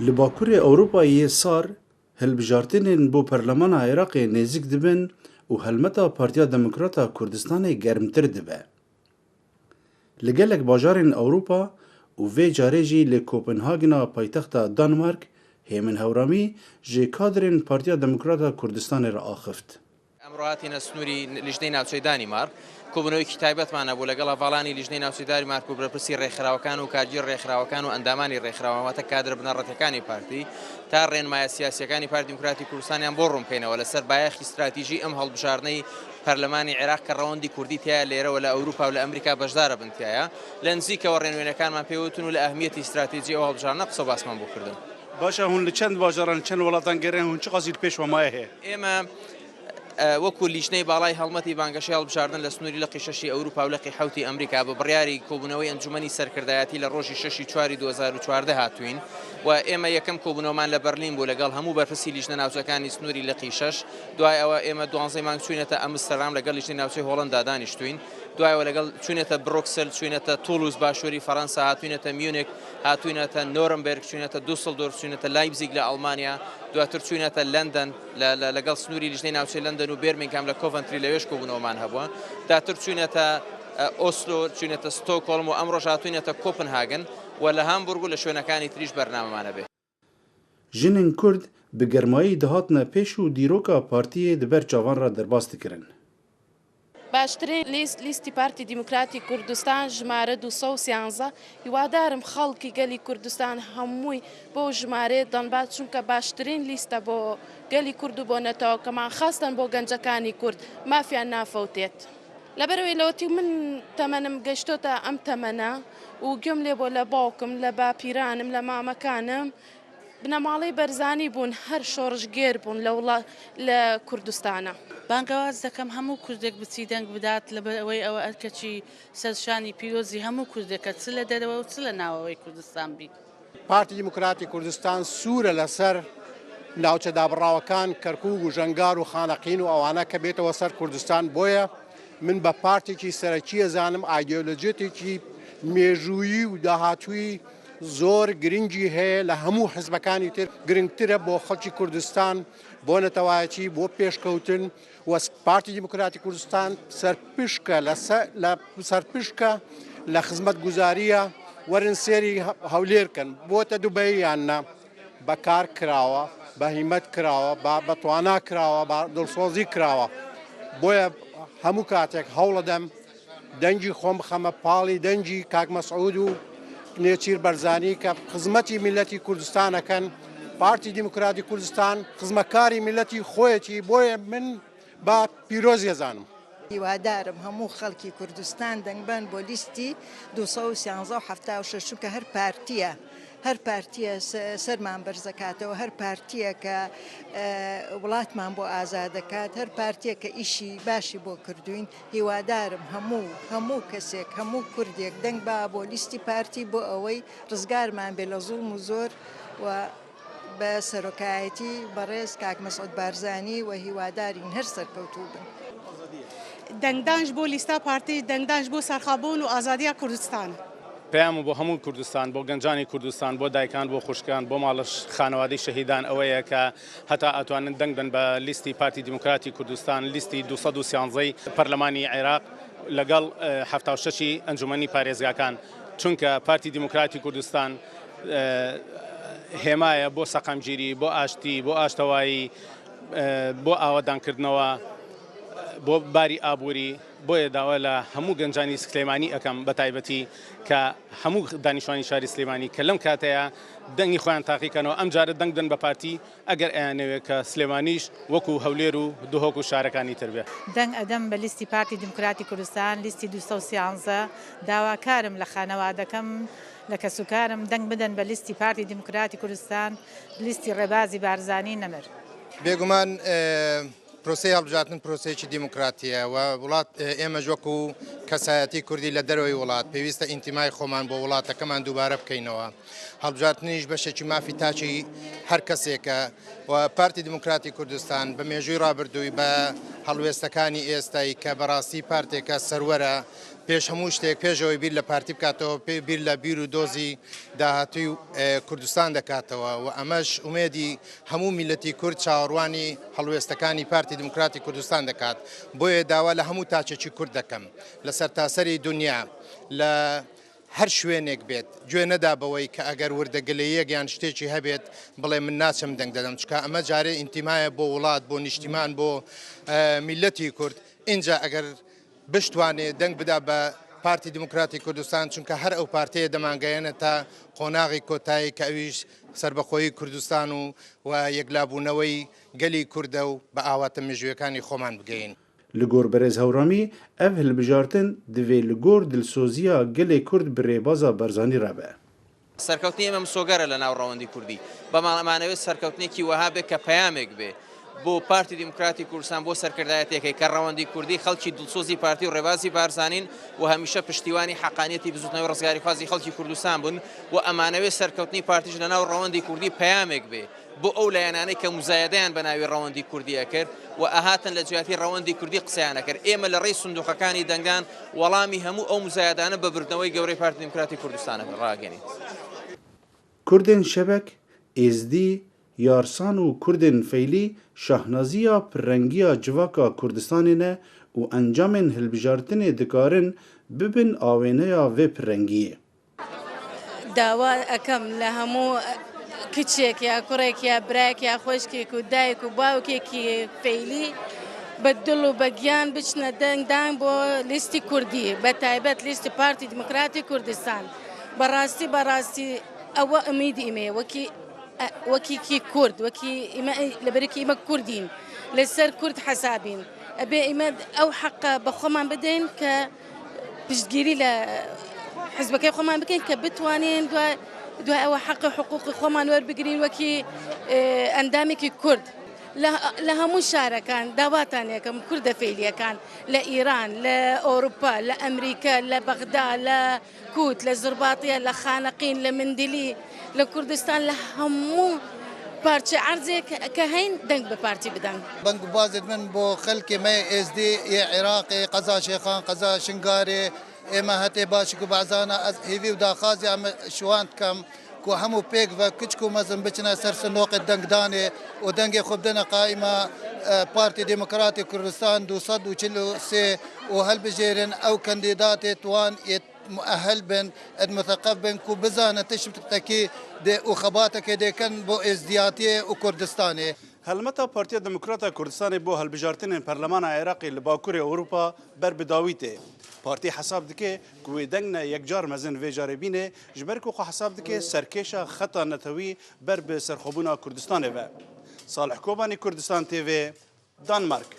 Li bakurê Ewropayê yê sar, hilbijartinên bo Perlemana Iraqê nêzik dibin û helmeta Partiya Demokrata Kurdistanê germtir dibe. Li gelek bajarên Ewropa û vê carê jî li Kopenhagena paytexta Danmark, Hêmin Hewramî ji kadrên Partiya Demokrata Kurdistanê re axift. ئەمڕۆ هاتینە سنووری لیژنەی ناوچەی دانیمارک، کۆبوونەوەیەکی تایبەتمان هەبوو لەگەڵ هەڤاڵانی لیژنەی ناوچەی دانیمارک و بەرپرسی ڕێکخراوەکان و کارگێڕ ڕێکخراوەکان و ئەندامانی ڕێکخراوە واتە کادرە بنەڕەتیەکانی پارتی تا ڕێنمایە سیاسیەکانی پارتی دیموکراتی کوردستانیان بۆ ڕوون بکەینەوە لەسەر بایەخی ستراتیژی ئەم هەڵبژاردنەی پەرلەمانی عێراق کە ڕەوەندی کوردی تیایە لێرەوە لە ئەوروپا و لە ئەمریکا بەشدارە بن تیایا لە نزیکەوە ڕێنوێنەکانمان پێوتن و لە ئەهمیەتی ستراتیژی ئەو هەڵبژاردنە قسە و باسمان بۆ کردن. باشە هون لە چەند باژاران لە چەند وڵاتان گەرێن هون چ قاسی لە پێش وە مایە هەیە؟ ئێمە وەکو لیژنەی باڵای هەڵمەتی بانگەشەی هەڵبژاردن لە سنووری لقی شەشی ئەوروپا و لقی حەوتی ئەمریکا بە بڕیاری کۆبوونەوەی ئەنجومەنی سەرکردایەتی لە ڕۆژی شەشی چواری 2014 هاتووین و ئێمە یەکەم کۆبوونەوەمان لە بەرلین بوو لەگەڵ هەموو بەرپرسی لیژنە ناوچەکانی سنووری لقی شەش دوای ئەوە ئێمە دوانزەی مانگ چووینەتە ئەمستەرام لەگەڵ لیژنەی ناوچەی هۆڵەندا دانیشتووین دوایەوە لەگەڵ چووینەتە برۆکسل چووینەتە توڵوز باشووری فەرەنسا هاتووینەتە میونک هاتووینەتە نۆرمبێرگ چووینەتە دوسلدۆرف چووینەتە لایبزیگ لە ئەڵمانیا دواتر چووینەتە لەندەن لەگەڵ سنووری لیژنەی ناوچەی لەندەن و بێرمینگهام لە کۆڤەنتری لەوێش کۆبوونەوەمان هەبووە دواتر چووینەتە ئۆسلۆ چووینەتە ستۆکۆڵم و ئەمڕۆش هاتووینەتە کۆپنهاگن و لە هامبورگ و لە شوێنەکانی تریش بەرنامەمان ئەبێ. Jinên Kurd bi germayî dihatine pêş û dîroka partiyê di ber çavan re derbas dikirin. باشترین لیست لیستی پارتی دیموکراتی کوردستان ژمارە 213 هیوادارم خەڵکی گەلی کوردستان هەمووی بەو ژمارەیە دەنبات چونکە باشترین لیستە بۆ گەلی کورد و بۆ نەتەوەکەمان خاستەن بۆ گەنجەکانی کورد مافیان نافەوتێت. لەبەرئەوەی لەوەتی من تەمەنم گەشتۆتە ئەم تەمەنە و گوێم لێ بووە لە باوکم لە باپیرانم لە مامەکانم بنەماڵەی بەرزانی بوون هەر شۆڕشگێر بوون لە وڵا لە کوردستانا. بانگەواز دەکەم هەموو کوردێک بچی دەنگ بدات لەبەرئەوەی ئەوە ئەرکەکی سەر شانی پیرۆزی هەموو کوردێکە چ لە دەرەوە و چ لە ناوەوەی کوردستان بی. پارتی دیموکراتی کوردستان سوورە لەسەر ناوچە دابڕاوەکان کەرکوک و ژەنگار و خانەقین و ئەوانە کە بێتەوە سەر کوردستان بۆیە من بە پارتێکی سەرەکی ئەزانم ئایدیۆلۆجیەتێکی مێژوویی و داهاتووی زۆر گرنگی هەیە لە هەموو حزبەکانی تر گرنگترە بۆ خەڵکی کوردستان بۆ نەتەوایەتی بۆ پێشکەوتن و پارتی دیموکراتی کوردستان سەرپشکە لە سەرپشکە لە خزمەتگوزارییە وەرن سێری هەولێر کەن بۆتە دوبەی یان نا بە کار کراوە بە هیمەت کراوە بە بە توانا کراوە بە دڵسۆزی کراوە بۆیە هەموو کاتێک هەوڵەدەم دەنگی خۆم بخەمە پاڵی دەنگی کاک مەسعود و نێچیر بەرزانی کە خزمەتی میلەتی کوردستانەکەن پارتی دیموکراتی کوردستان خزمەکاری میلەتی خۆیەتی بۆیە من بە پیرۆز ێزانم. هیوادارم هەموو خەڵکی کوردستان دەنگبەن بۆ لیستی 213 و 76 چونکە هەر پارتیە هەر پارتیە سەرمان بەرزەکاتەوە هەر پارتیە کە وڵاتمان بۆ ئازادەکات هەر پارتیە کە ئیشی باشی بۆ کردوین هیوادارم هەموو هەموو کەسێک هەموو کوردێک دەنگ با بۆ لیستی پارتی بۆ ئەوەی ڕزگارمان بێ لە زوڵم و زۆر و بە سەرۆکایەتی بەڕێز کاک مەسعود بارزانی و هیوادارین هەر سەرکەوتوو بن. دەنگدان ژ بۆ لیستا پارتی، دەنگدان ژ بۆ سەرخەبوون و ئازادیا کوردستان. پەیامم بۆ هەموو کوردستان، بۆ گەنجانی کوردستان، بۆ دایکان، بۆ خوشکان، بۆ ماڵە خانەوادەی شەهیدان ئەوەیە کە هەتا ئەتوانن دەنگ بەن بە لیستی پارتی دیموکراتی کوردستان، لیستی 213 ی پەرلەمانی عێراق لەگەڵ 76 ی ئەنجومەنی پارێزگاکان، چونکە پارتی دیموکراتی کوردستان هێمایە بۆ سەقامگیری، بۆ ئاشتی، بۆ ئاشتەوایی، بۆ ئاوەدانکردنەوە، بۆ باری ئابووری، بۆیە داوا لە هەموو گەنجانی سلێمانی ئەکەم بە تایبەتی کە هەموو دانیشتوانی شاری سلێمانی کە لەم کاتەیە دەنگی خۆیان تاقیکەنەوە ئەمجارە دەنگ بدەن بە پارتی ئەگەر ئەیانەوێ کە سلێمانیش وەکو هەولێر و دهۆک و شارەکانی تر بێ. دەنگ ئەدەم بە لیستی پارتی دیموکراتی کوردستان لیستی 213 داواکارم لە خانەوادەکەم لە کەسوکارم دەنگ بدەن بە لیستی پارتی دیموکراتی کوردستان لیستی ڕێبازی بارزانی نەمر. بێگومان پرۆسەی هەڵبژاردن پرۆسەیەکی دیموکراتییە و وڵات ئێمەش وەکو کەسایەتی کوردی لە دەرەوەی وڵات پێویستە ئینتیمای خۆمان بۆ وڵاتەکەمان دووبارە بکەینەوە. هەڵبژاردنیش بەشێکی مافی تاکی هەر کەسێکە و پارتی دیموکراتی کوردستان بە مێژووی ڕابردووی بە هەڵوێستەکانی ئێستای کە بەڕاستی پارتێکە سەروەرە پێش هەموو شتێک پێش ئەوەی بیر لە پارتی بکاتەوە پێ بیر لە بیر و دۆزی داهاتووی کوردستان دەکاتەوە و ئەمەش ئومێدی هەموو میللەتی کورد چاوەڕوانی هەڵوێستەکانی پارتی دیموکراتی کوردستان دەکات بۆیە داوا لە هەموو تاکێکی کورد دەکەم لە سەرتاسەری دونیا لە هەر شوێنێک بێت گوێ نەدا بەوەی کە ئەگەر وردە گلەییەک یان شتێکی هەبێت بڵێ من ناچم دەنگ دەدەم چونکە ئەمە جارێ ئینتیمایە بۆ وڵات بۆ نیشتیمان بۆ میللەتی کورد ئینجا ئەگەر بشتوانێ دەنگ بدا بە پارتی دیموکراتی کوردستان چونکە هەر ئەو پارتەیە دەمانگەیەنێت تا قۆناغی کۆتایی کە ئەویش سەربەخۆیی کوردستان و و یەکلابوونەوەی گەلی کوردە و بە ئاواتە مێژوویەکانی خۆمان بگەین. Li gor Berêz Hewramî, ev hilbijartin divê li gor dilsoziya gelê Kurd bi rêbaza Barzanî re be. سەرکەوتنی ئێمە مسۆگەرە لە ناو ڕەوەندی کوردی، بەڵام ئەمانەوێت سەرکەوتنێکی وەها بێت کە پەیامێک بێ بۆ پارتی دیموکراتی کوردستان بۆ سەرکردایەتیەکەی کە ڕەوەندی کوردی خەڵکی دڵسۆزی پارتی و ڕێبازی بارزانین و هەمیشە پشتیوانی حەقانیەتی بزوتنەوەی ڕزگاریخوازی خەڵکی کوردستان بوون و ئەمانەوێت سەرکەوتنی پارتیش لە ناو ڕەوەندی کوردی پەیامێک بێ بۆ ئەو لایەنانەی کە موزایەدەیان بە ناوی ڕەوەندی کوردی ئەکرد و ئەهاتن لە جیاتی ڕەوەندی کوردی قسەیان ئەکرد، ئێمە لە ڕێی سندوقەکانی دەنگدان وەڵامی هەموو ئەو موزایەدانە بە بردنەوەی گەورەی پارتی دیموکراتی کوردستان ڕاگەنین. Kurdên Şebek، Êzdî، Yarsan û Kurdên Feylî şahnaziya pirrengiya civaka Kurdistanê ne û encamên hilbijartinê dikarin bibin awêneya vê pirrengiyê. داوا ئەکەم لە هەموو کچێک یا کوڕێک یا برایەک یا خۆشکێک و دایک و باوکێکی فەیلی بە دڵ و بە گیان بچنە دەنگدان بۆ لیستی کوردی بە تایبەت لیستی پارتی دیموکراتی کوردستان بەڕاستی بەڕاستی ئەوە ئومیدی ئیمەیە وەکی وەکیکی کورد وەکی ئیمە لەبەرکی ئیمە کوردین لەسەر کورد حەسابین ئەبێ ئیمە ئەو حەقە بە خۆمان بدەین کە پشتگیری لە حزبەکەی خۆمان بکەین کە بتوانین دوای دوای ئەوە حەق حقوقی خۆمان وەربگرین وەکی ئەندامێکی کورد لە هەموو شارەکان داواتان یەکەم کوردە فەیلیەکان لە ئیران لە ئەوروپا لە ئەمریکا لە بەغدا لە کووت لە زرباتیە لە خانەقین لە مندلی لە کوردستان لە هەموو پارچە عەرزێک کە هەین دەنگ بە پارتی بدەن. بەنگ و بازێت من بۆ خەلکێ مەێ ئێزدی یێ عێراقێ قەزا شێخان قەزا شنگارێ ئێمە هەتێ باشک و بەعزانە ئەز هیڤی و داخازیا م شوان دکەم کو هەموو پێکڤە کچک و مەزن بچنە سەر سندۆقێ دەنگدانێ و دەنگێ خو بدەنە قائیمە پارتی دێمۆکراتی کوردستان 243 و هەلبژێرن ئەو کەندیداتێ توان یێ موئەهەل بن ئەد موثەقەف بن کو بزانن تشتەکی دێ و خەباتەکێ دێکەن بۆ ئێزدیاتیێ و کوردستانێ. Helmeta Partiya Demokrata Kurdistanê bo hilbijartinên Perlemana Iraqê li Bakurê Ewropa ber bi dawî tê. Partî hesab dike ku wê deng ne yekcar mezin vê carê bîne ji ber ku xwe hesab dike serkêşa xeta netewî ber bi serxwebûna Kurdistanê ve. Salih Kobanî Kurdistan TV, Danmark.